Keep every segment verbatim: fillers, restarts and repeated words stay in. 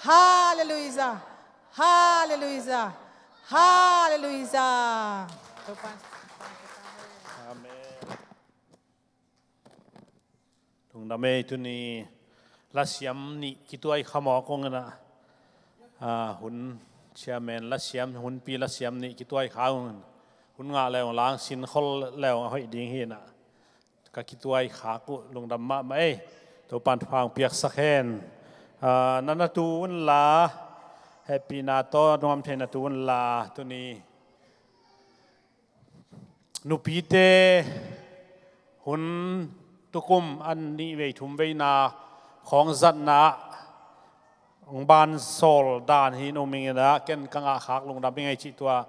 Halleluia. Halleluia. Halleluia. Amen. Lungdam ei. Tuni lasiam nih kituai kha mawk ung inah, ah, hun chairman lasiam, hunpi lasiam nih kituai kha ung. Hun ngah leng lang sin khol leng a hoih ding hi inah ka kituai khak uh. Lungdam mahmah ei. Topan thupha piaksak hen. Ah, na na tu unla, hehpihna tawh nuam thei na tu unla, tuni nupite hun tukum a nih vei thum veina khawng zatna ah hong ban sawl dan hi. Nung mingin ah ken ka ngah khak lungdam ing ei cih tua,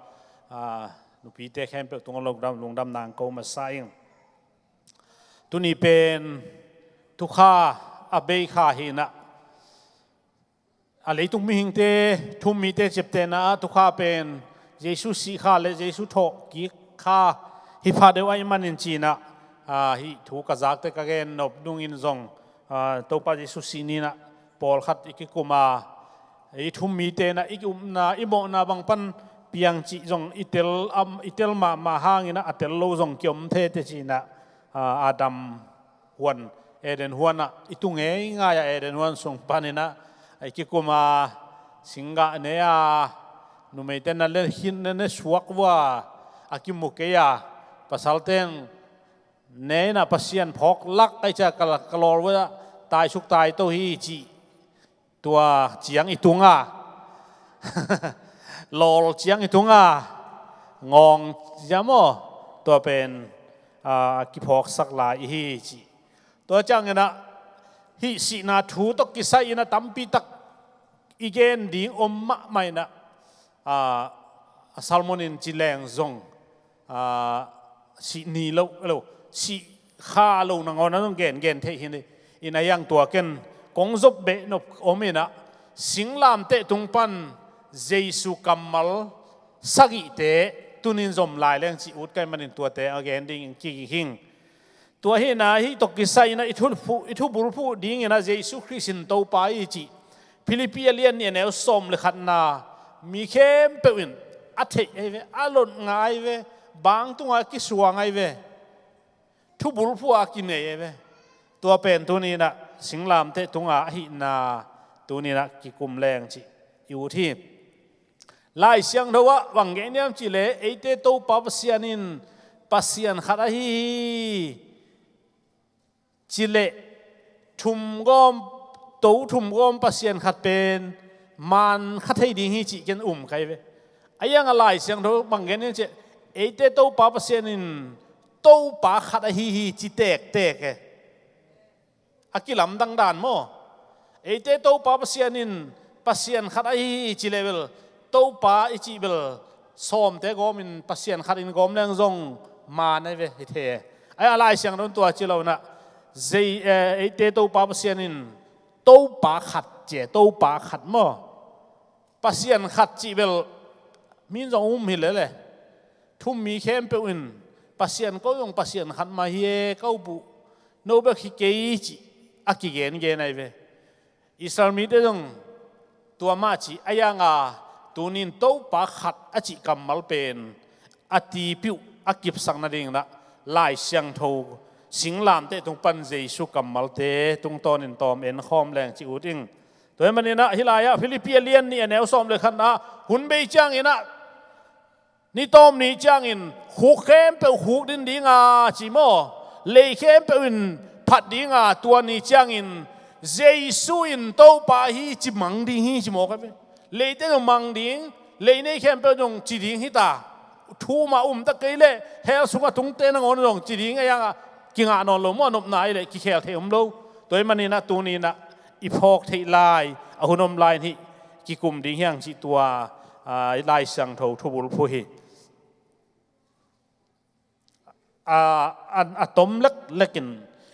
ah, nupite khempeuh tungah lungdam, lungdam nang ko masa ing. Tuni pen tukha a bei kha hi inah, a leitung mihingte, thum mite ciaptehna ah tukha pen Jesu sih kha le Jesu thawh kik kha hi pha deuh ahih manin ci inah, ah, hih thu ka zakte ka gen nop nungin zong, ah, Topa Jesu sih ni inah pawlkhat i kikum a, i thum mite inah i upna, i mawhna bang pan piang cih zong i tel, am, i tel mahmah hang inah a tel lo zong kiom thei teh ci inah, ah, Adam huan, Eden huan ah i tu ngeingai a, Eden huan sung pan inah i kikum a, singgah ne a, numeite na le hin ne, ne suak vua, a kimu kei a, pasalten ne inah Pasian phawk lak ai cia ka, ka lawl vua, taisuk taito hi cih tua ciang i tung a, lawl ciang i tung a, ngawng ciang maw, tua pen, ah, kiphawksak lai i hi cih. Tua ciang inah hih sihna thu tawh kisai inah tampi tak i gen ding om mahmah inah, ah, a sermon in ci leng zong, ah, sih ni lo, lo, sih kha lo nangawn a zong gen, gen theih hi ni. Inah hiang tua ken kong zop beh nop om inah singlamteh tung pan Jesu kammal sagihte tunin zom lai leng cih ut ka hih manin tuate a gen dingin kiging hing. Tua hi inah hih tawh kisai inah i thuphuh, i thubulphuh ding inah Jesu Khrist in Topa hi cih Philippi a lian nih a neu sawm le khatna, mi khempeuh in a theih ahi ve, a lot ngah ahi ve, bang tungah a kisuang ahi ve, thubulphuh a kinei ahi ve. Tua pen tuni inah singlamteh tunga ahihna tuni inah kikum leng cih i ut hi. Lai Siangtho ah bang gen hiam cih leh eite Topa Pasian in Pasian khat ahi hi ci leh thumgawm, to thumgawm Pasian khat pen maan kha thei ding hi cih ken um ka hi ve. A hiang a Lai Siangtho bang gen hiam cih leh eite Topa Pasian in Topa khat ahi hi ci tektek e. A kilamdang dan maw? Eite Topa Pasian in Pasian khat ahi hi ci leh bel, Topa i cih bel sawmte gawmin Pasian khat in gawm leng zong maan ahi ve hi thei. Ai a Lai Siangtho in tua ci lo inah, zei, eh, eite Topa Pasian in Topa khat ci e, Topa khat maw? Pasian khat cih bel min zong um hi lel e. Thum mi khempeuh in Pasian ko zong Pasian khat mah hi e, ko buh no bek hi kei cih a kigengen ahi ve. Israel mite zong tua mah ci a, a hiang a tunin Topa khat a cih kammal pen a tipiuh a kipsak nading inah Lai Siangtho singlamteh tung pan Jesu kammalte tungtawnin tawm en khawm leng cih ut ing. Tua hi manin ah hih lai-ah Philippi a lian nih a neu sawm le khatna ah hun bei ciangin ah ni tawm ni ciangin khuk khempeuh khuk din ding a ci maw? Lei khempeuh in phat ding a, tua ni ciangin Jesu in Topa hi ci mang ding hi ci mawk a ve. Leite zong mang ding, lei nei khempeuh zong ci ding hi ta. Thu mah um ta kei leh hell sungah tungte nangawn zong ci ding a, a hiang a kingah nawn lo maw, a nopna ahih leh kikhel theih om lo. Tua hi manin ah tuni in ah i phawk theih lai a hun om lai in hih kikum ding hi hang cih tua, aa, i Lai Siangtho thubulphuh hi. A, a, a tom leklek in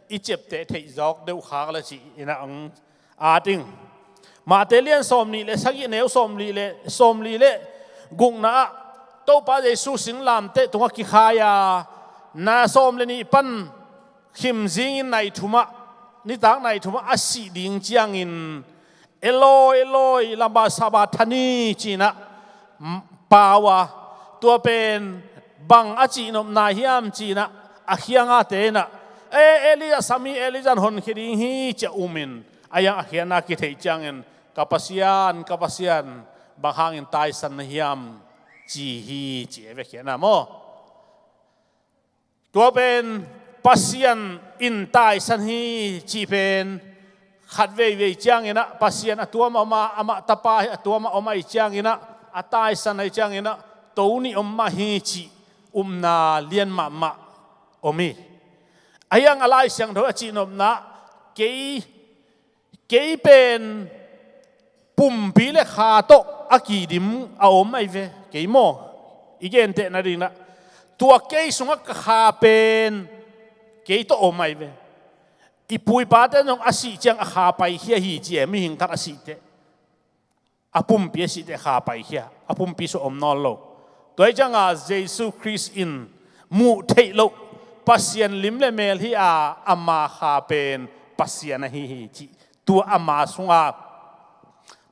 i ciapteh theih zawk deuh khak le cih in ah hong at ing. Matthai lian sawmnih le sagih, neu sawmli le, sawmli le gukna ah Topa Jesu singlamteh tungah kikhai a, na sawm le nih pan khim zingin nai thum ah, nitak nai thum ah a sih ding ciangin "Eloi, Eloi, lama sabachthani?" ci-in ah, m-, pau a, tua pen bang a cihnopna hiam ci-in ah, a khiangahte in ah, "E, Elijah sam hi, Elijah in honkhia ding hi," ci-a um in, a hiang a khiatna kitheih ciangin, "Ka Pasian, ka Pasian, bang hangin taisan na hiam?" ci hi, ci e ve khiatna maw. Tua pen Pasian in taisan hi cih pen khat veivei ciangin ah, Pasian a tuam a om a, amah Tapa hi a tuam a om ahih ciangin ah, a taisan ahih ciangin ah, to nih om mah hi cih upna lian mahmah om hi. A hiang a Lai Siangtho a cihnopna, kei Kei pen pumpi le kha tawh a kidim a om ahi ve. Kei maw, i gentehna dingin ah, tua kei sungah ka kha pen kei tawh om ahi ve. I pu i pate zong a sih ciang a kha paikhia hi ci e, mihing khat a sih teh, a pumpi a sih teh kha paikhia, a pumpi sungah om nawn lo. Tua hi ciangin Jesu Khrist in muh theih loh Pasian lim le mel hi a, ama kha pen Pasian ahi hi cih, tua ama sunga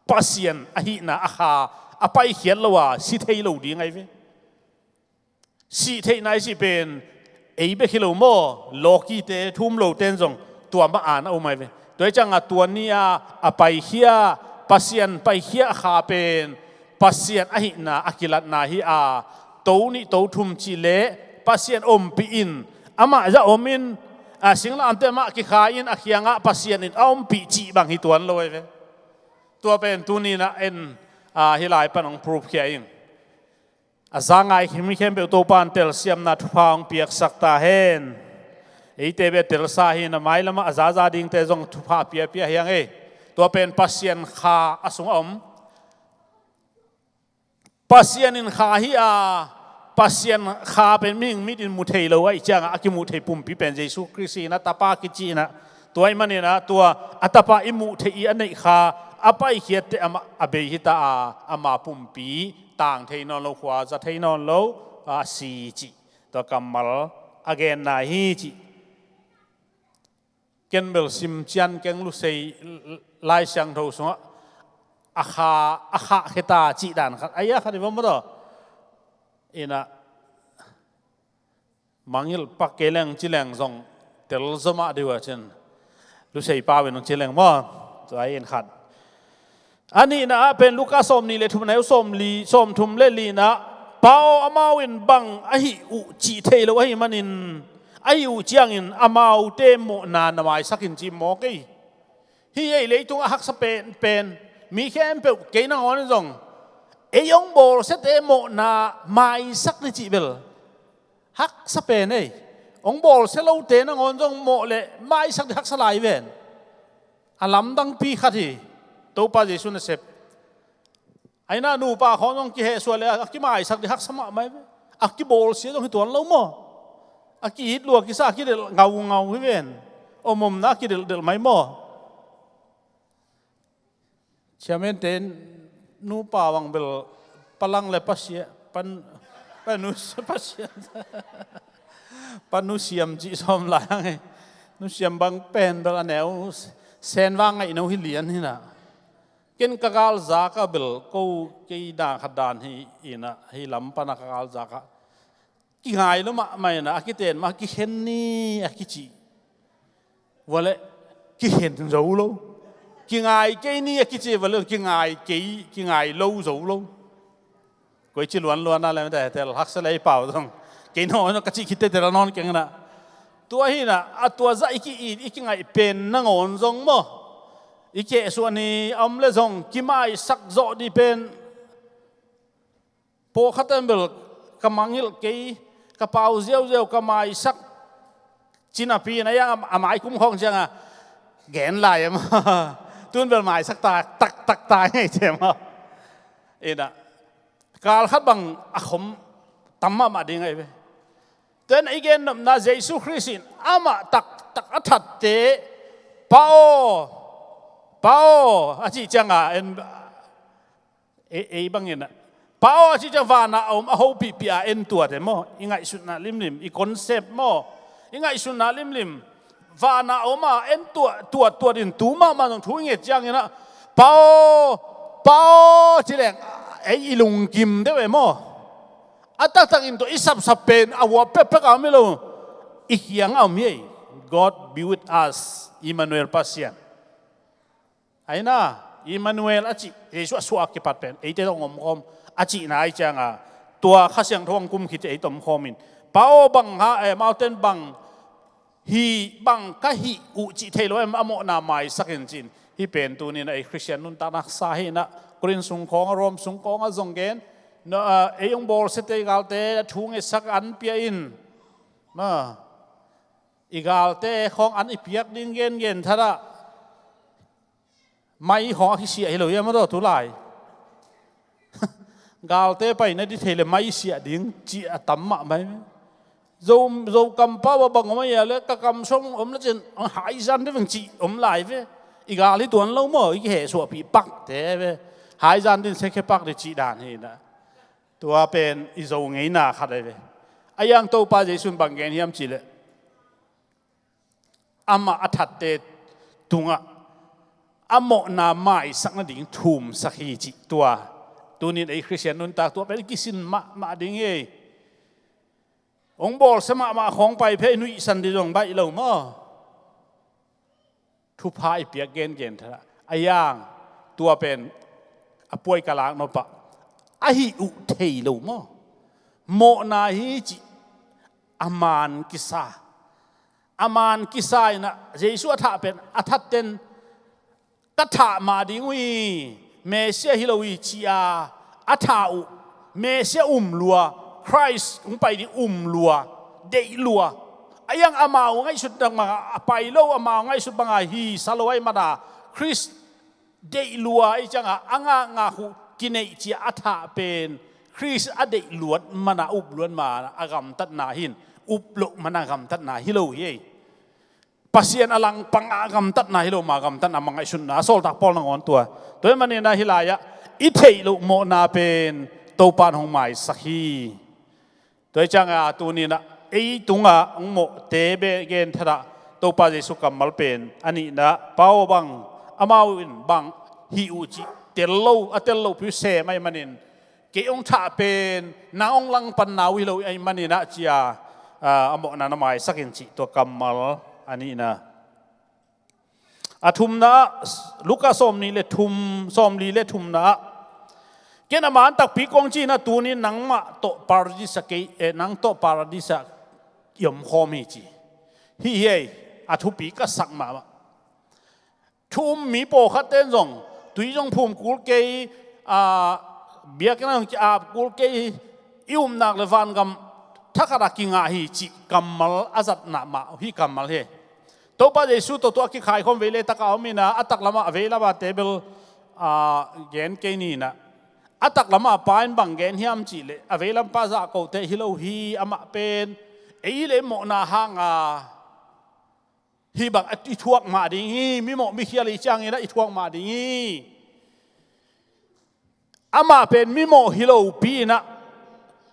Pasian ahihna a kha a paikhiat lo a si thei lo ding ahi ve. Sih theihna i cih pen ei bek hi lo maw, lawkite, thu um lote in zong tua mah a na um ahi ve. Tua hi ciangin tua ni a a paikhia, Pasian paikhia a kha pen Pasian ahihna a kilatna hi a, to nih to thum cih leh Pasian ompih in, amah zah om in, a, singlamteh mah kikhai in, a khiangah Pasian in a ompih cih bang hi tuan lo ahi ve. Tua pen tuni in ah en, a, hih lai pan hong proof khia ing. A za ngai mi khempeuh Topa'n telsiamna thupha hong piaksak ta hen. Eite bek telsa hi in ah, mailamah a zaza dingte zong thupha piapia hi hang ei. Tua pen Pasian kha a sungah om. Pasian in kha hi a, Pasian kha pen mihing mit in mu thei lo ahih ciangin a kimuh thei pumpi pen Jesu Khrist hi in ah, Tapa kici in ah. Tua ahih manin ah, tua a Tapa i muh theih i a neih kha a paikhiat teh amah a bei hi ta a, ama pumpi tang thei nawn lo, khua za thei nawn lo, a si cih, tua kammal a genna hi cih. Ken bel sim cian keng, Lusei Lai Siangtho sungah a kha, a kha kheta cih dan khat, a ia khat i vom maw taw. In ah, mangngilh pak kei leng ci leng zong tel zaw mah ding uh a cin, Lusei pau in hong ci leng maw. Tua in khat. A nihna ah pen Luka sawmnih le thum, neu sawmli, sawmthum le li-na ah, Pa aw, amau in bang a hih uh cih thei lo ahih manin, a hih uh ciangin amaute mawhna na maisak in, ci mawk ei. Hih ei leitungah haksa pen, pen mi khempeuh, kei nangawn in zong ei hong bawlsiate mawhna maisak ni cih bel haksa pen ei. Hong bawlsia lote nangawn zong mawh leh maisak ding haksa lai ven. A lamdangpi khat hi. Topa Jesu nasep. Ahi na, nupa khawng zong kihehsuah leh a kimaisak ding haksa mahmah hi ve. A kibawlsia zong hi tuan lo maw. A ki-it lua kisa, a kidelh ngaungau hi ven. Omomna a kidelhdelh mai maw. Chairman te in nupa bang bel palang le pasia, pan, panu, pasia. Panu siam cih sawm lai hang e. Nu siam bang pen bel a neu sen vang ngaih no hi lian hi na. Ken ka galzak a bel ko kei dan khat dan hi in ah, hih lam pan a ka galzak a kingai lo mahmah in ah, a kiten mah kikhen ni a kici. Vua leh kikhen zo lo. Kingai kei ni a kici, vua leh kingai kei, kingai lo zo lo. Koici luanluan a lem te tel haksa lei pau zong. Kei nawn ka cih khit teh tel nawn keng in ah. Tua hi in ah, a tua zah i ki-it, i kingaih pen nangawn zong maw, i kehsuah ni a om leh zong kimaisak zawh ding pen. Pawlkhat in bel ka mangngilh kei, ka pau ziauziau, ka maisak, ci napi in a, a mai kum khawng ciangin gen lai em. Tun bel maisak ta, tak, tak ta ngei ci em. In ah, kal khat bang a khom tam mahmah ding ahi ve. Tua in i gennopna, Jesu Khrist in amah taktak a thatte, Pa aw, Pa aw, a cih ciangin en, ei, ei bangin ah, Pa aw, a cih ciang vana a om a hopihpih a en tuat e maw. I ngaihsutna limlim, i concept maw, i ngaihsutna limlim. Vana a om a en tuat, tuat, tuat in tu mahmah zong thu i nget ciangin ah, Pa aw, Pa aw, ci leng ei i lungkim deuh e maw? A taktakin tua i sapsap pen a hua pekpek a om hi lo. I kiangah om hi ei. God be with us, Emmanuel, Pasian. Aina, Emmanuel a cih, Jesuh a suah a kipat pen eite tawh hong omkhawm a cihna ahi cianga, tua Kha Siangtho hong kum khit ciang ei tawh omkhawm in, Pa aw, bang ha, eh, amaute in bang hih bang ka hih uh cih thei lo em, a mawhna maisak in, ci-in. Hih pen tuni-in ah ei Khristian nuntakna haksa hi-in ah, Korin sung khawngah, Rom sung khawngah zong gen, no, ah, ei hong bawlsiate, i galte thu ngetsak an pia in, ma, i galte khawng an i piak ding gengen thadah. Mai khawng a kisiah hi lo hiam a daw tulai? Galte paina ding thei le mai siah ding cih a tam mahmah hi. Zo, Zo kampau ah bang om a hia le, ka kam sung om le cin, haizan ding veng cih om lai ve. I gal hi tuan lo maw, i kihehsuahpih pakte ve. Haizan ding sekhe pak ding cih dan hi-in ah. Tua pen i Zo ngeina khat ahi ve. A hiang Topa Jesuh in bang gen hiam cih leh, amah a thatte tungah a mawhna maisak nading thumsak hi, cih tua. Tuni-in ei Khristian nuntak tua pen kisin mahmah ding hi. Hong bawlsia mahmah khawng pai phei, nuihsan ding zong baih lo maw? Thupha i piak gengen thadah. A hiang, tua pen a puai ka lak nop ah, a hih uh thei lo maw? Mawhna hi cih a man kisa. A man kisa-in ah, Jesuh a thah pen, a thatten, ka thah mah ding uh hi, Messiah hi lo hi, ci-a a thah uh, Messiah um lua, Christ hong pai ding um lua, deih lua. A hiang amau ngaihsut banga a pai lo, amau ngaihsut banga hisa lo ahih mana, Christ deih lua ahih cianga a ngakngak uh kineih ci-a a thah pen, Christ a deih luat mana, up luat mana a gamtatna hi-in, up loh mana gamtatna hi lo hi ei. Pasian a langpang a gamtatna hi lo ma, gamtatna mangaihsutna, a sawltak Paul nangawn tua. Tua ahih manin ah hih lai-ah i theih loh mawhna pen Topa in hong maisak hi. Tua ahih cianga tuni-in ah ei tungah hong mawhte bek gen thadah, Topa Jesuh kammal pen a nihna, Pa aw, bang amau in bang hih uh cih tel lo, a tel lopi uh sem ahih manin, kei hong thah pen nang hong langpanna uh hi lo ahih manin ah, ci-a, a, a mawhna na maisak in, cih tua kammal a nihna. A thumna ah, Luka sawmnih le thum, sawmli le thumna ah, ken a man takpi kong ci-in ah, tuni-in nangmah tawh Paradis ah kei, eh, nang tawh Paradis ah i omkhawm hi, ci. Hih hi ei, a thupi ka sak mahmah. Thu um mi pawlkhatte in zong, tui zong phum kul kei, a, biakinn ah zong ki-ap kul kei, i upna le vangam thakhat ah kingah hi, cih kammal a zatna mah hih kammal hi. Topa Jesuh tawh tua a kikhaikhawm vei le tak a om in ah, a taklam ah, a veilam a table, a, gen kei ni-in ah, a taklam a pa in bang gen hiam cih leh, a veilam pa zahkote hi lo hi, amah pen ei le mawhna hanga hih bang i thuak mah ding hi, mimawh mikhial i hih ciangin ah i thuak mah ding hi. Amah pen mimawh hi lopi-in ah,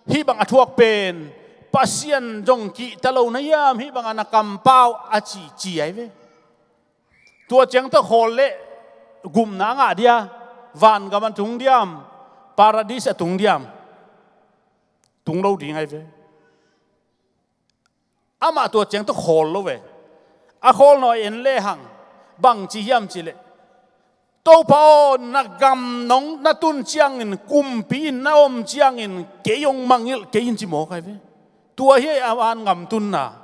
hih bang a thuak pen, Pasian zong kihta lo na hiam, hih banga na kampau a ci, ci ahi ve. Tua ciang tawh khawl leh gupna a ngah diam, vangam a tung diam, Paradis a tung diam? Tung lo ding ahi ve. Amah tua ciang tawh khawl lo ve. A khawl nawn en lehang bang ci hiam cih leh, Topa aw, na gam nong na tun ciangin, kumpi in na om ciangin, kei hong mangngilh kei in, ci mawk ahi ve. Tua hi a vangam tunna.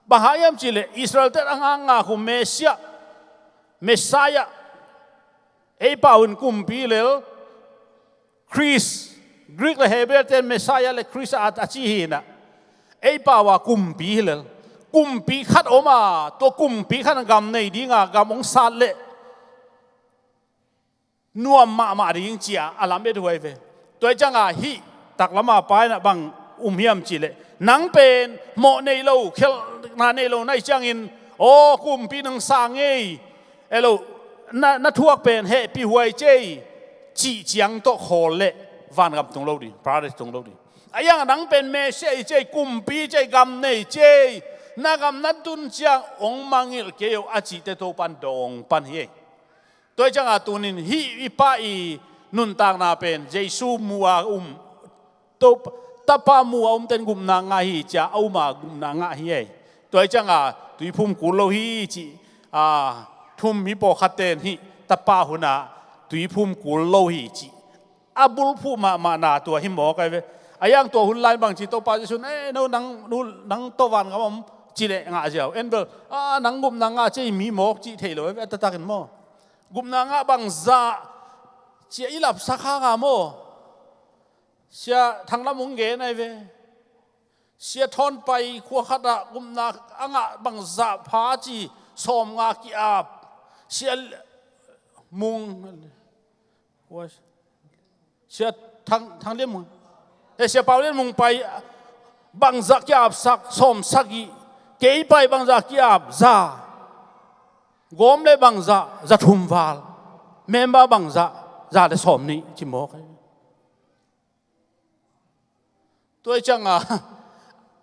Bang hang hiam cih leh, Israel-te a ngakngak uh Messiah, Messiah, ei pau in kumpi lel, Christ, Greek le Hebrew ten Messiah le Christ a, a ci hi-in ah, ei pau a kumpi hi lel. Kumpi khat om a, tua kumpi khat in gam nei ding a, gam hong sat leh nuam mahmah ding, ci-a a lamet uh ahi ve. Tua ahih cianga hih taklam a pa in ah bang um hiam cih leh, nang pen mawh nei lo, khelhna nei lo na hih ciangin, aw, kumpi nang sa ngei, e lo, na, na thuak pen hehpihhuai cei, cih ciang tawh khawl leh vangam tung lo ding, Paradis tung lo ding. A hiang nang pen Messiah i cei, kumpi cei, gam nei cei, na gam na tun ciang hong mangngilh kei o, a cihte Topa in dawng pan hi. Tua hi cianga tunin hih i Pa i nuntakna pen Jesu mu a um, Topa, Tapa mu a um ten gupna ngah hi cia, a um a gupna ngah hi ei. Tua hi cianga tuiphum kul lo hi ci, a, thum mi pawlkhat ten hih Tapa huna tuiphum kul lo hi ci a bulphuh mahmahna tua hi mawk ai ve. A yang tua hun lai bang ci Topa Jesu in, "Eh, no, nang, no, nang tawh vangam om," ci leh ngah ziau. En bel, "Ah, nang gupna ngah ci mi mawk," ci thei lo ai ve, a taktakin maw. Gupna ngah bangzah cia i lapsak hanga maw. Sia Thang Lam hong gen ai ve. Sia Thawn Pai khua khatah gupna a ngah bangzah pha ci sawm nga ki-ap. Sia Mung, Sia Thang, Thang Lian Mung, eh, Sia Pau Lian Mung Pai bangzah ki-apsak, sawm sagih. Kei Pai bangzah ki-ap, za. Gawm le bangzah, za thum val. Member bangzah, za le sawm nih ci mawk ai. Tua hi cianga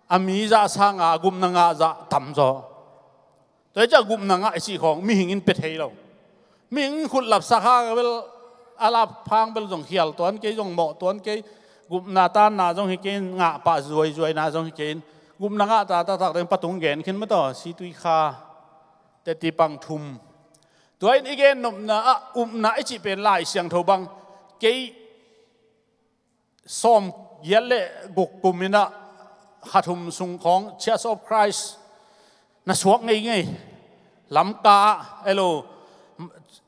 a mi zah sanga gupna ngah zah tam zaw. Tua hi cianga gupna ngah i cih khawng mihing in pia thei lo. Mihing in khut lapsak hang bel, a lap hang bel zong khial tuan kei, zong mawh tuan kei. Gupna tanna zong hi kei in, ngah pah zuaizuaina zong hi kei in. Gupna ngah ta taktak deng patung gen khin mataw, Situikha, Tetti Pang Thum. Tua in i gen nopna ah upna i cih pen Lai Siangtho bang kei sawm giat le guk kum inah kha thum sung khawng Church of Christ na suak ngeingei. Lamka ah, elo,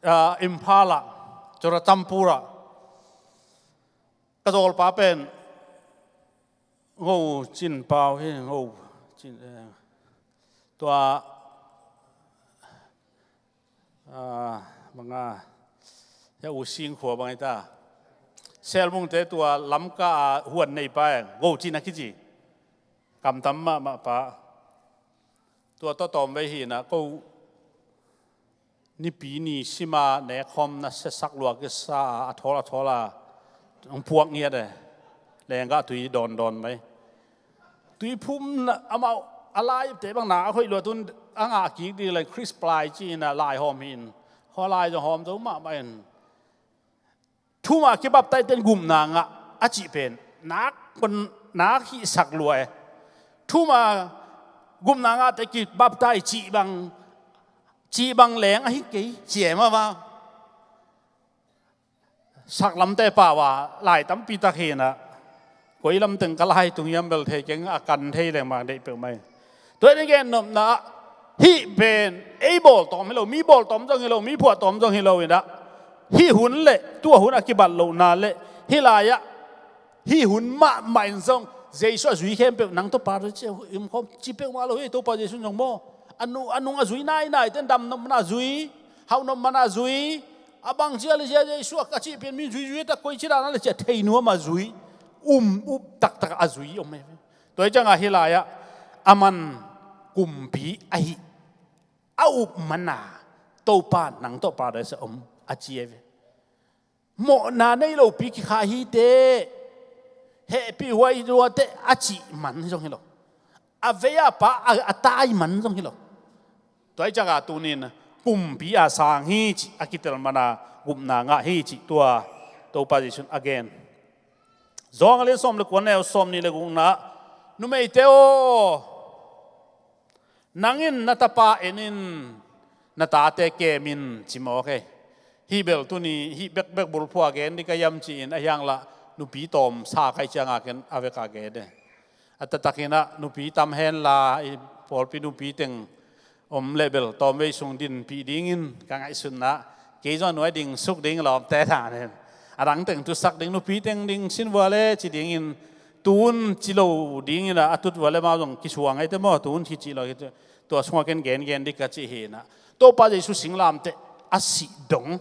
ah, Imphal ah, Churachandpur ah. Ka zawlpa pen Ngo Cin Pau hi, Ngo Cin, eh, tua, ah, banga, ya U Sing khua bang hi ta. Selbungte tua Lamka a huan nei pa, eh, Ngo Cin a kici. Kamtam mahmah pa. Tua tawh tawm vei hi inah ko nipi ni sima nekhawm na siasak lua kisa a, a thawl a thawl a hong puak ngiat e. Lenggah tui dawndawn mai. Tuiphum na amau a laite bang na a khoih lua tun a ngah kik dih lai, crisp lai ci inah lai hawm hi in. Hua lai zong hawm zo mahmah in. Thuma kibaptaite in gupna ngah a cih pen nak, nak hihsak lua e. Thuma gupna ngahte kibaptai cih bang, cih bang leng ahi kei ci e mama. Saklamte pau a lai tampi tak hi inah koi lamteng ka lai tung hiam bel thei keng, a kan thei leng mang deih peuhmah hi. Tua hi in gen nopna ah hih pen ei bawltawm hi lo, mi bawltawm zong hi lo, mi phuahtawm zong hi lo inah hih hun le tua hun a kibat lohna le hih lai-ah hih hun mahmah in zong Jesu a zui khempeuh nang Topa cia im khawm ci peuhmah lo hi. Topa Jesu in zong maw, a nu, a nung a zui nainai ten dam nopmana zui, hauh nopmana zui, a bang cia le cia Jesu a ka cih pen mi zuizui a tak koi ci dana le cia thei nuam a zui, um up taktak a zui om e. Tua hi cianga hih lai-ah a man kumpi ahi a up mana Topa nang tawh paradise a om a ci e ve. Mawhna nei lopi kikha hi te, hehpih huai lua te a cih man zong hi lo. A vei a pa a, a tai man zong hi lo. Tua hi cianga tunin kumpi a sang hi cih a kitel mana gupna ngah hi cih tua Topa Jesu in a gen. John a lian sawm le kua, neu sawm nih le gukna, numeite aw, nang in na tapa en in, na tate kem in ci mawk e. Hih bel tuni hih bekbek bulphuh a gen dih ka hiam ci-in a hiang lah nupi tawm sa kai cianga ken a vek a gen e. A taktakin ah nupi tam henla, i pawlpi nupi teng om le bel tawmvei sung dinpih dingin ka ngaihsutna, kei zong a nuai ding suk ding lawmte ta nen. A dang teng tutsak ding, nupi teng ding sin vua le ci dingin, tun ci lo dingin a, a tut vua le mau zong kisuang aite maw, tun ci ci lo, tua sungah ken gengen dih ka ci hi inah. Topa Jesu singlamteh a sih dong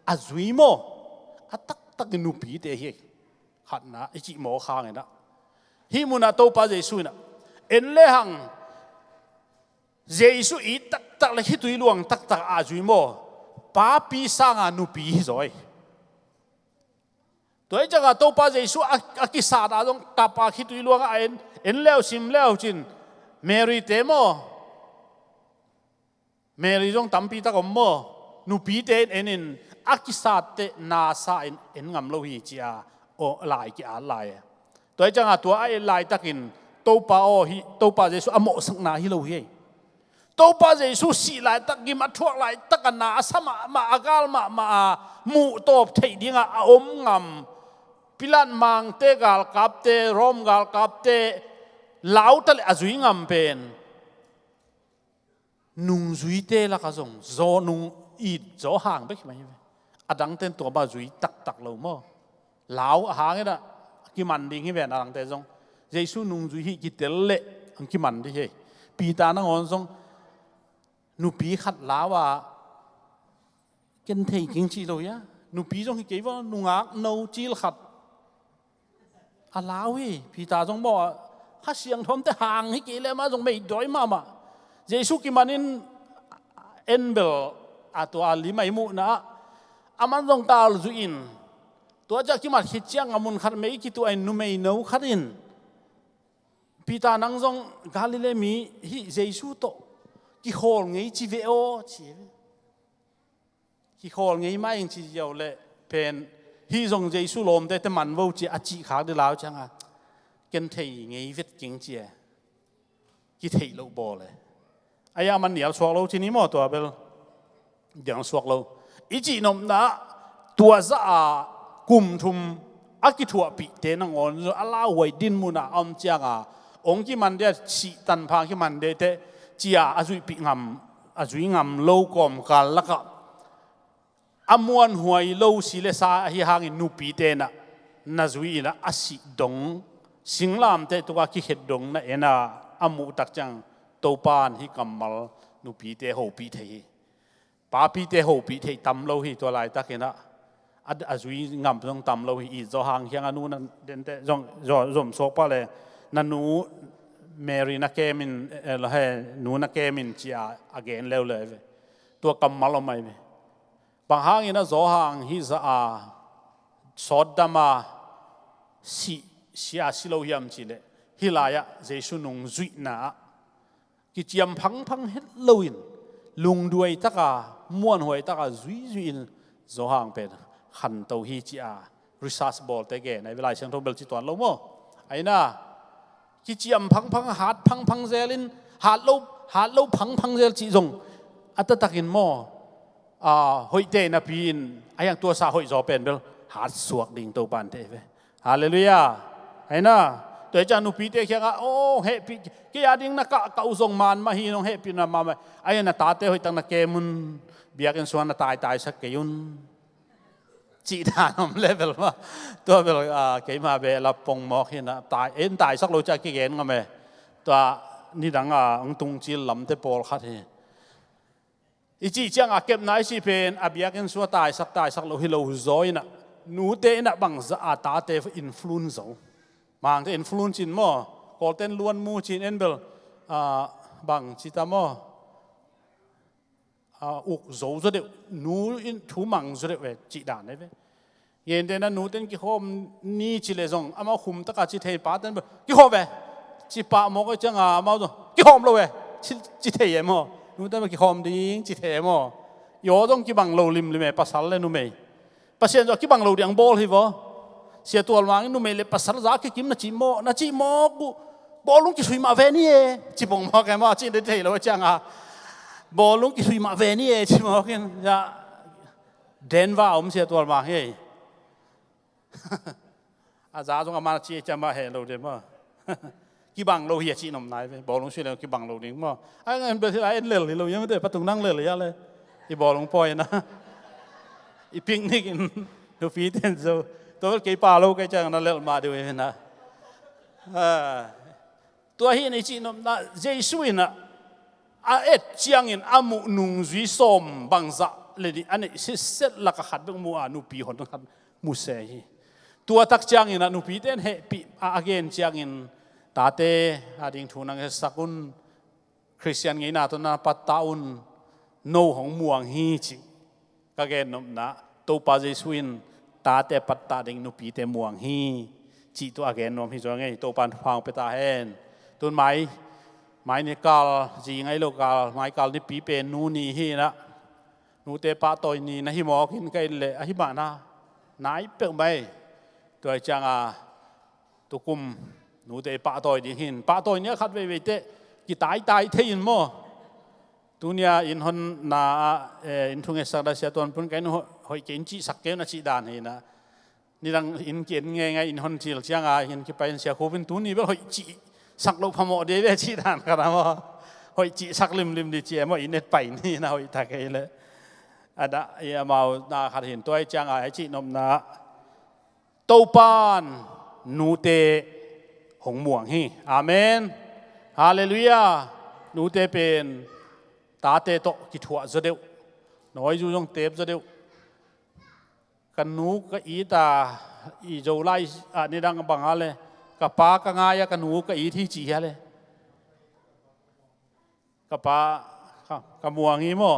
a zui maw, a taktakin nupite hi. Khatna i cih mawk hang inah hih munah Topa Jesu inah en le hang Jesu it taktak le khitui luang taktak a zui maw, papi sanga nupi hi zaw hi. Tua hi cianga Topa Jesu a, a kisat a zong kap a khitui luang a en, en leu sim leu cin Mary te maw, Mary zong tampi tak om maw, nupite in en in a kisatte na sa in en ngam lo hi ci-a, aw, lai ki-at lai. Tua hi cianga tua a et laitakin Topa aw hi, Topa Jesu a mawhsakna hi lo hi. Topa Jesu sih laitak, gim a thuak laitaka na a sa mahmah, a gal mahmah a muhtawp theih dinga a om ngam Pilat mangte galkapte, Rom galkapte lauta le a zui ngam pen nungzuite laka zong zaw nung it zaw hang bek hi mai hi ve. A dangten tua bang zui taktak lo maw? Lau a hang inah kiman ding hi ve, a dangte zong Jesu nungzui hi kitel leh ang kiman ding hi. Peter nangawn zong nupi khat lau a ken thei king cih lo hia? Nupi zong hi kei vaw, nungak no cil khat a lau hi. Peter zong maw, Kha Siangtho omte hang hi kei le amah zong meidawi mahmah. Jesu kimanin en bel a tua a lim a i muhna ah aman zong kal zuih in, tua ciah kimat khit ciang a mun khat mei kituah in numei no khat in, Peter, nang zong Galilee mi hih Jesu tawh kikhawl ngei ci ve aw, ci hi ve. Kikhawl ngei mah ing ci ziau leh pen, hih zong Jesu lawmte te man vo ci a cih khak dih lau cianga ken thei ngei vet king ci e. Kitheih loh bawl e. Aia man nial suak lo ci ni maw, tua bel nial suak lo. I cih nopna tua zah a kum thum a kithuahpihte nangawn a lauhuai din munah a om cianga ong kiman dia, sih tanphang kiman dia teh cia a zuihpih ngam, a zui ngam lo kawmkal lakah a muanhuai lo si le sa ahi hangin nupite inah na zui inah a sih dong, singlamteh tuka kikhet dong na en a, a muh tak ciang Topa in hih kammal nupite hopih thei hi. Papite hopih thei tam lo hi tua laitakinah. A, a zui ngam zong tam lo hi. It zaw hang khiang a nu na dente zong, zom suak pah le na nu Mary na kemin, eh, he, nu na kemin ci a, a gen leuleu ve. Tua kammal om ai ve. Bang hangin a zaw hang hih zah a sawtdam a sih, sia si lo hiam cihleh hih lai-ah Jesu nungzuihna ah kiciam phangphang het loin lungduai taka, muanhuai taka zuizui in zaw hang pen khanto hi ci a research bawlte gen ai ve. Lai Siangtho bel ci tuan lo maw? Aina kiciam phangphang, hat phangphang zelin, hat lo, hat lo phangphang zel cih zong a taktakin maw, a, hoihte napi-in a hiang tuasa hoih zaw pen bel hat suak ding Topa in thei ve. Halleluiah. Aina tua hi ciang nupite khiangah, aw, hehpih, kei a ding na kah, kah uh zong man mah hi, nong hehpihna mahmah. Aina na tate hoihtak na kem un, biakinn sungah na taitaisak kei un. Cih dan om level mah. Tua bel, ah, keima beh la pongmawk hi na, tai, en taisak lo ciah kigen ngam e. Tua nidang a hong tungcil lamte pawlkhat hi. I cih ciangah kepna i cih pen a biakinn sua taisak, taisak lo hi lo zaw inah, nute inah bangzah a tate influence zo. Mangte influence in maw, Kawlten luan mu cin en bel, ah, bang cita maw. A, uk zo zaw deuh, nu in thu mang zaw deuh ve, cih dan e ve. Gente na nuten kikhawm ni ci le zong, amau khum taka ci thei, paten bel kikhawm ve, ci pah mawk e cianga amau zong kikhawm lo ve, ci, ci thei e maw? Nuten bel kikhawm ding ci thei e maw? I aw zong kibang lo limlim e, pasal le numei. Pasian zong a kibang lo ding bawl hi vaw. Sia Tual Mang in numei le pasal za kikim na cih mawk, na cih mawk uh, bawlung kisui mah ve ni e, ci pong mawk e maw, cih dei thei lo cianga. Bawlung kisui mah ve ni e, ci mawk in, ya, Denver om Sia Tual Mang hi. A za zong a man a ci e ciang mah he lo de maw. Kibang lo hi a cih nopna hi ve. Bawlung sui le kibang lo ding maw. A ngan bel hi lai en lel hi lo, iam te patung nang lel hi a le. I bawlung pawi na. I picnic in nupi ten zo. Tua bel kei pa lo kei ciang na lel mah deuh hi na. Ah. Tua hi na i cih nopna Jesu in a, a et ciangin a muh nungzui sawm bangzah le nih a neih sitset lakah khat bek mu a nupi hon khat mu se hi. Tua tak ciangin a nupite in hehpih a, a gen ciangin, tate a ding thu nang hetsak un, Khristian ngeina tawh na pattah un, no hong muang hi cih ka gen nopna, Topa Jesu in tate pattah ding nupite muang hi cih tua a gen nuam hi zua ngei. Topa in thupha hong pia ta hen. Tun mai, mai ni kal, zi ngai lo kal, mai kal nipi pen nu ni hi na. Nute pahtawi ni na hi mawk in ka in leh ahi mahna nai peuh mai. Tua hi cianga tukum nute pahtawi ding hin, pahtawi ni a khat veivei teh kitaitai thei in maw. Tunia in honna ah, eh, in thungetsak dan Sia Tuan Pun ka in ho-, hoih kei in cihsak kei un a cih dan hi na. Nidang in ki-en ngeingai in hon cil cianga in kipai in Sia Khup in tuni bel hoih cihsak loh phamawh dei ve cih dan khat a maw. Hoih cihsak limlim di ci e maw, in et pai ni na hoih ta kei leh. A dah i amau na khat hin tua hi cianga a cih nopna Topan nute hong muang hi. Amen. Halleluiah. Nute pen tate tawh kithuah zaw deuh, nawizu zong tep zaw deuh. Ka nu ka it a, i Zolai ah nidang bang a le, ka pa ka ngai a ka nu ka it hi ci hi a le. Ka pa ka, ka muang hi maw?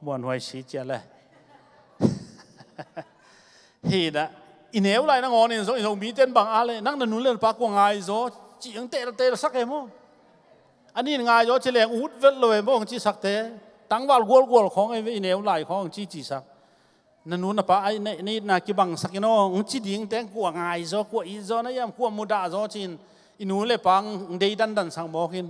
Muanhuai si cia le. Hi na, i neu lai nangawn in zong i Zomite in bang a le, nang na nu le na pa kua ngai zaw ci ang tel tel sak e maw? A nin ngai zaw ci leng ut vet lo e maw, ang ci sakte. Tangval gualgual khawng e ve, i neu lai khawng ang ci ci sak. Na nu na pa ai na, na itna kibangsak in aw, ang ci ding teng kua ngai zaw, kua it zaw na iam, kua mudah zaw cin i nu le pa ang dei dandan sak mawk in.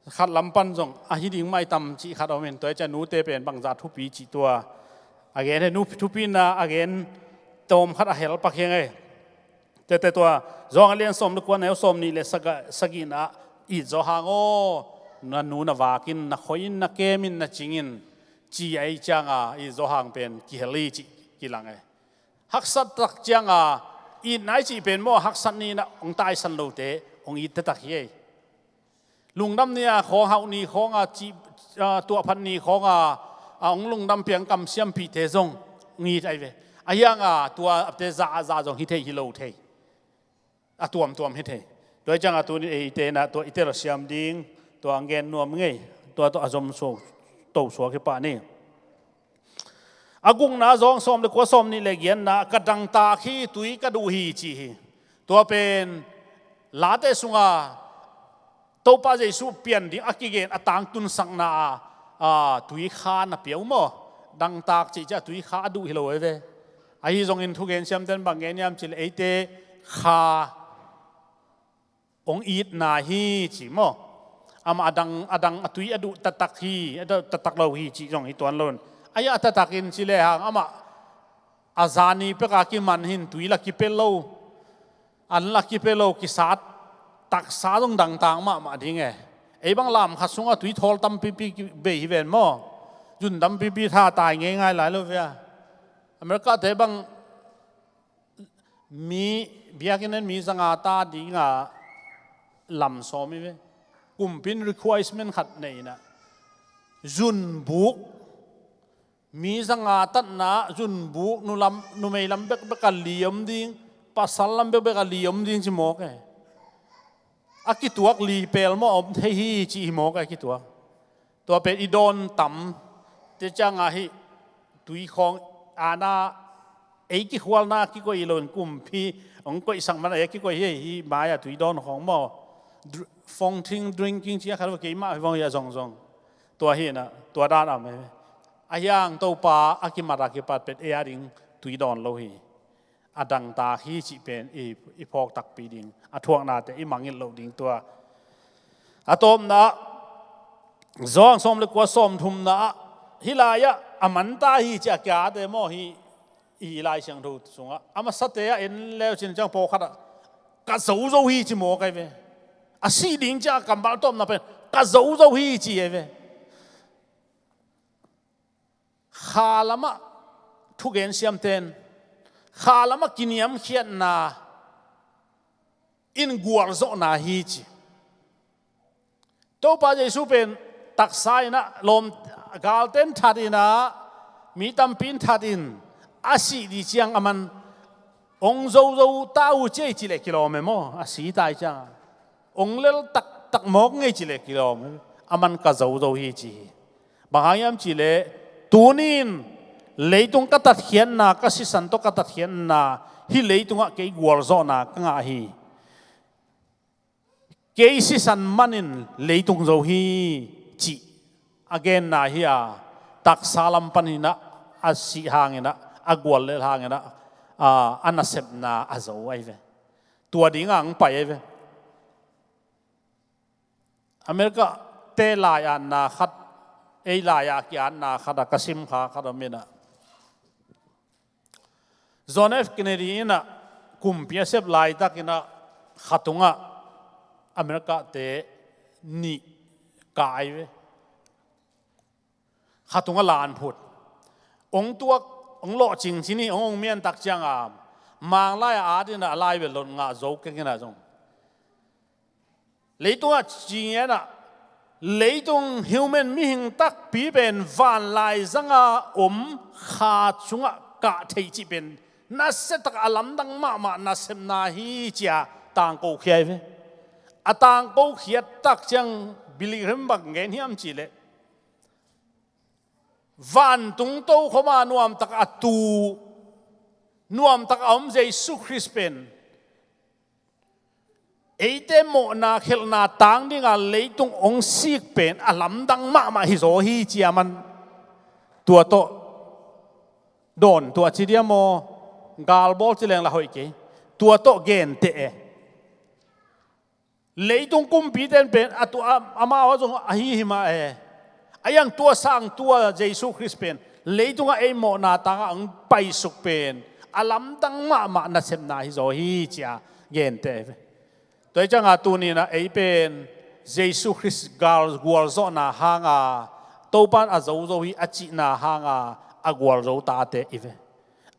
Khat lam pan zong ahi ding maitam cih khat om in, tua hi ciah nute pen bangzah thupi cih tua a gen he, nu thupina a gen tawm khat a hel pak hiang e. Tete tua, Johan a lian sawm le kua neu sawm nih le saga-, sagihna ah it zaw hang aw, na nu na vak in, na khoi in, na kem in, na cing in, ci a i cianga it zaw hang pen kihel hi cih kilang e. Haksat tak cianga itna i cih pen maw, haksat ni na hong taisan lote hong it taktak hi e. Lungdam ni a khawng, hauh ni khawng a ci, a, tuahphat ni khawng a, a hong lungdam piang kamsiampihte zong ngi thei ve. A hiang a tua apte za a za zong hi thei hi lo thei. A tuamtuam hi thei. Tua hi cianga tuni eite na tua i tel siam ding, tua ang gen nuam ngei, tua tua a zom suak, to suak hi pah ni. A gukna Johan sawm le kua sawm nih le giatna, ka dangtak hi, tui ka duh hi ci hi. Tua pen late sunga Topa Jesuh pian ding a kigen a tangtunsakna a, a, tui kha na piau maw? Dangtak cih ciah tui kha a duh hi lo e ve. Ahi zongin thugen siamten bang gen hiam cih le eite kha hong itna hi ci maw? Amah a dang, a dang a tui a duh taktak hi, a duh taktak lo hi cih zong hi tuan lo in. A hiah a taktakin ci lehang amah a zani peka kiman hin tui la kipia lo, an la kipia lo, kisat taksa zong dangtak mahmah ding e. Ei bang lam khat sungah tui thawl tampipi bei hi ven maw? Zun tampipi tha tai ngeingai lai lo via. America te bang mi biakinn in mi zanga ta dinga lam sawm hi ve. Kumpin requirement khat nei na. Zunbuk, mi zanga tatna zunbuk, nulam, numei lam bekbek a li om ding, pasal lam bekbek a li om ding ci mawk e. A kituak li pel maw om thei hi ci hi mawk e, a kituak. Tua pen i dawn tam te cianga hi tui khawng ana ei kikhualna kikoih hi lo in kumpi hong koihsak man a ei kikoih hi, hi mai-ah tui dawn khawng maw? Dr-, fountain drinking cia khat keimah hi vong hi a zongzong. Tua hi na, tua dan a mai. A hiang Topa a kimat a kipat pen ei a ding tui dawn lo hi. A dangtak hi cih pen i, i phawk takpi ding, a thuaknate i mangngilh loh ding tua. A tawpna ah, Johan sawm le kua sawm thumna ah, hih lai-ah a manta hi ci a kiate maw hi, i Lai Siangtho sungah. A masate ah en leu cin ciang pawlkhat ah ka zozo hi ci mawk ai ve. A sih ding ci a kammal tawpna pen ka zozo hi ci ai ve. Kha lamah thugen siamten, kha lamah kiniamkhiatna in gualzawhna hi ci. Topa Jesu pen taksa inah lawm, galten that inah mi tampi in that in a sih dih ciang a man ong zozo ta uh ciai cileh kilawm e maw? A si tai ciang a ong lel taktak mawk ngei cileh kilawm e. A man ka zozo hi ci hi. Bang hang hiam cileh tuni in leitung ka tatkhiatna, ka sisan tawh ka tatkhiatna, hih leitungah kei gualzawhna ka ngah hi. Kei sisan manin leitung zo hi cih a genna hi a, taksa lam panin ah a sih hangin ah, a guallel hangin ah, a, a nasepna a zo ahi ve. Tua dingah ang pai ahi ve. America te lai-atna khat, ei lai-ah ki-atna khat a ka simkha khat om in ah, John F Kennedy in ah kumpi a sep laitakin ah khatungah America te nih kai ve. Khatungah lan phut. Ong tuak, ong lawh cingcin hi, ong, ong mian tak ciang a, Mang lai-ah at in ah a lai bel lot ngah zo keng in ah zong. Leitungah cing in ah, leitung human mihing takpi pen van laizanga om kha sungah kah theih cih pen nasia tak a lamdang mahmah nasepna hi ci-a tangko khia hi ve. A tangko khiat tak ciang Billy Graham bang gen hiam cih leh, vantung tokhom a nuamtak a tu, nuamtak a om Jesu Khrist pen eite mawhna khelhna tang dinga leitung ong sik pen a lamdang mahmah hi zaw hi ci-a man. Tua tawh dawn, tua ci diam aw, galbawl ci leng lah hoih kei. Tua tawh genteh e. Leitung kumpite'n pen a tu a, amau a zong ahi hi mah e. A iang tua sang tua Jesu Khrist pen leitungah ei mawhna tangah ang paisuk pen a lamdang mahmah nasepna hi zaw hi ci-a genteh ve. Tua hi ciangah tuni-in ah ei pen Jesu Khrist gal gualzawhna hanga Topa'n a zo zo hi a cihna hanga a gualzo tate i ve.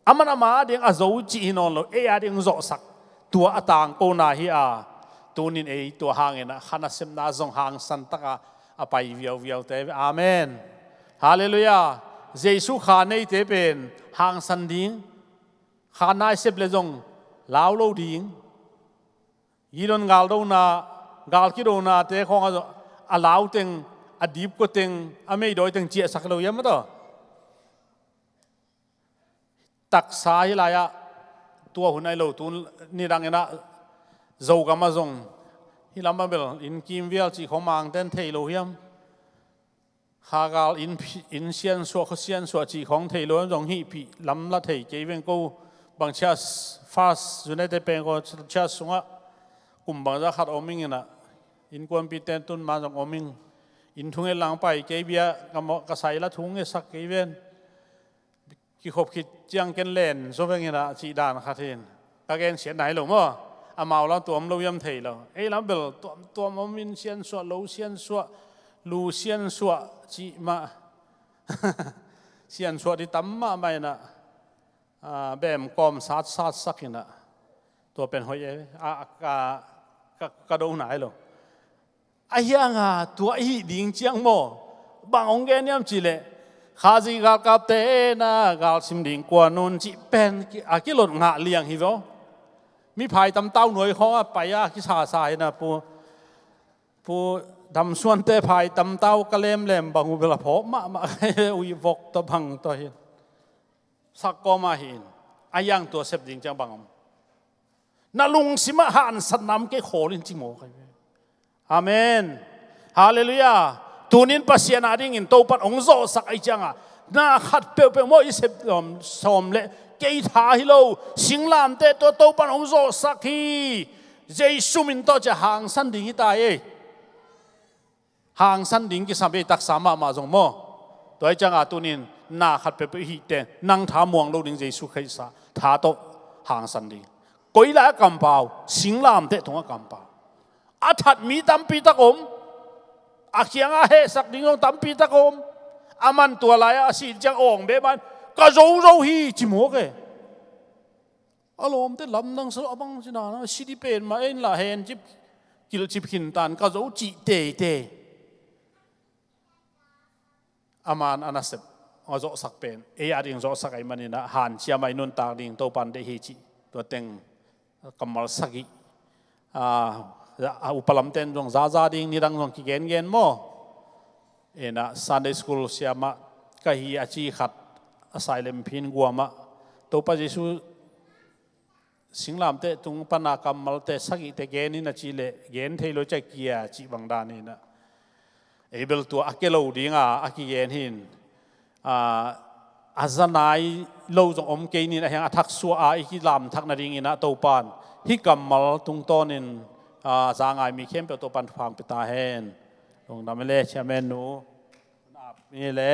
Aman ama ading a zo cih hi nawn lo, ei ading zawhsak, tua a tangkona hi a, tunin ei tua hangin ah kha nasepna zong hangsan taka a pai viauviaute. Amen. Halleluiah. Jesu kha neite pen hangsan ding, kha nai sep le zong lau lo ding. Gideon galdona, gal kidonate khawng a, a lau teng, a dipkua teng, a meidawi teng ciahsak lo hiam a taw. Taksa hi lai-ah tua hun ahi lo, tu nidangin ah Zogam ah zong hih lamah bel inn kimvial cih khawng Mangte'n thei lo hiam? Khagal inn, inn siansuah, khua siansuah cih khawng thei lo hiam zong hihpih lam la thei kei veng ko. Bang church, First United Pentecost Church sungah kum bangzah khat om ing in ah, innkuanpite'n tun ma zong om ing. Inn thunget lang pai kei, bia ka mawh, ka sai la thungetsak kei ven. Kikhop khit ciang ken len zaw veng in ah cih dan khat hi in. Ka gensiatna hi lo maw? Amau lam tuam lo hiam thei lo. Ei lam bel tuamtuam om in, siansuah, lo siansuah, lu siansuah cih mah. Siansuah ding tam mahmah in ah, a, bem kawm satsatsak in ah. Tua pen hoih e, a, a, ka, ka, ka dona hi lo. A hianga tua i hih ding ciang maw, bang hong gen hiam cih leh, Khazih galkapte na galsim ding kuan un cih pen ki, a kilot ngah liang hi vaw. Mi phaitam tau nuai khawng a pai a kisasa hi na, pu, pu Damsuante phaitam tau ka lemlem bang uh bel a phawk mahmah, uih vok tawh bang tawh hi. Sak kawm ah hi in, a hiang tua sep ding ciang bang om. Na lungsimah haksatna om kei khawl in ci mawk ahi ve. Amen. Halleluiah. Tunin Pasian adingin Topa'n hong zawhsak ahih ciangah, na khat peuhpeuh maw i sep sawm, sawm leh kei tha hi lo, singlamteh tua Topa'n hong zawhsak hi. Jesu min tawh ci-a hangsan ding hi ta ei. Hangsan ding kisam ei, taksa mahmah zong maw. Tua ahih ciangah tunin na khat peuhpeuh i hih teng nang tha muang lo ding, Jesu Khrist tha tawh hangsan ding. Koi lai a kampau, singlamteh tungah kampau. A that mi tampi tak om. A kiangah hehsak ding zong tampi tak om. Aman tua lai-ah a sih ciang awng beh man, ka zo zo hi ci mawk e. A lawmte lamdang sa lo, a bang cina na sidi pen mah, ei in lah hencip, kilhcip khintan, ka zo cih teitei. Aman a nasep, a zawhsak pen ei ading zawhsak ahih manin ah hanciam a i nuntak ding Topa'n deih hi cih. Tua teng kammal sagih, a, a upa lamte'n zong zaza ding, nidang zong kigengen maw. Ei in ah Sunday school siamah ka hi a ci khat a sai lem phin guam ah, Topa Jesu singlamteh tung pana kammalte sagihte gen in a cih leh gen thei lo, ciah kia cih bang dan in ah. Ei bel tua a kia lo dinga a kigen hi in. a, a za nai lo zong om kei ning a, hiang a thak suah a i kilam thak nadingin ah Topan hih kammal tungtawnin, a, za ngai mi khempeuh Topan thupha hong pia ta hen. Lungdam e le, Chairman nu. Ap mi le.